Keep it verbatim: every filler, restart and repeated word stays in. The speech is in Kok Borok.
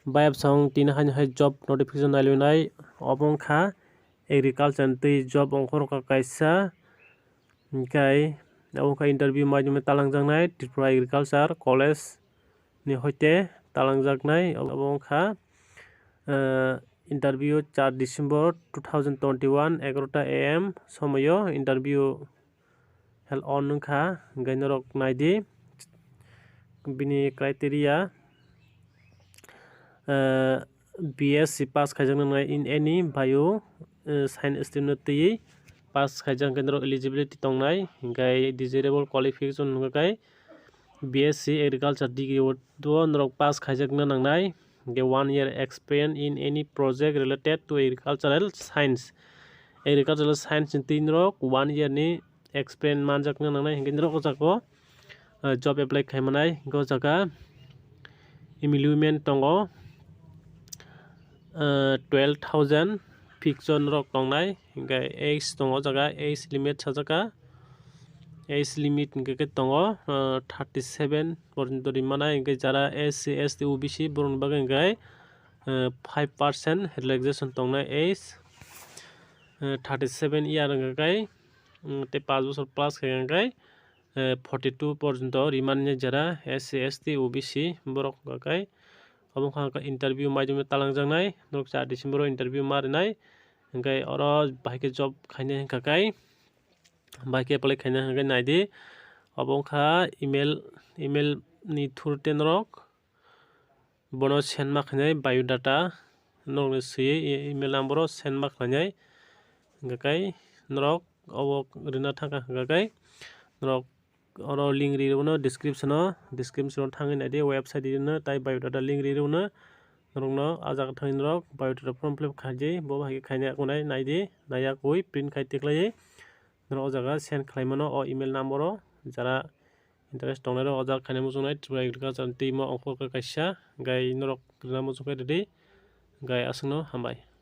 Bayapsong tini haino hai job notification nailunai, obo wngkha agriculture ni twi job ongkhorokha kaisa. Hinkhe abo wngkha interview maidumwi talangjaknai Tripura Agriculture College ni hoite talangjaknai. Abo wngkha, eh, interview char December two thousand twenty-one, egarota A M somoyo interview held on wngkha. Hinkhe norok naidi bini criteria, eh, B S C pass khaijak nangnai in any bio, eh, science stream no twiwi pass khaijak, hinkhe norok eligibility tongnai, hinkhe desirable qualification hwnkhe B S C agriculture degree o norok pass khaijakna nangnai, hinkhe one year experience in any project related to agricultural science. Agricultural science ni twi norok one year ni experience manjakna nangnai, hinkhe norok o jaga o, eh, job apply khaimanai, hinkhe o jaga emolument tongo, eh, twelve thousand fix o norok tongnai, hinkhe age tongo o jaga, age limit sajaka, age limit hinkhe khe tongo, eh, thirty seven porjonto rimana, hinkhe jara S C, S T, O B C borokni bagwi hinkhe, eh, five percent relaxation tongnai age, eh, thirty seven year hinkhe, mm, tei paanch bosor plus khe hinkhe, eh, forty two porjonto rimani jara S C, S T, O B C borok hinkhe. Obo wngkha interview maidumwi talangjaknai, norok char December o interview ma rinai, hinkhe oro bahai khe job khainai hinkha khe, bahai khe apply khainai hinkhe naidi. Obo wngkha email, email ni through tei norok bono send ma khainai biodata, norokni swiwi e-, email number o send ma khlainai, hinkhe norok obo rwna thangkha hinkhe norok oro link ri rwno description o, description o thangwi naidi, website ri rwno, tai biodata link ri rwno, norokno ah jaga thangwi norok biodata form fill up khaidi, bo hai khe khaina wngnai naidi, naiya kwi print khai tikhlaiwi norok o jaga send khlaimano o email number o, jara interest tongnai rok o jaga khaina muchungnai Tripura Agriculture ni team o ongkhorkha kaisa, gai norok rwna muchungkhe ready, gai aswkno hambai.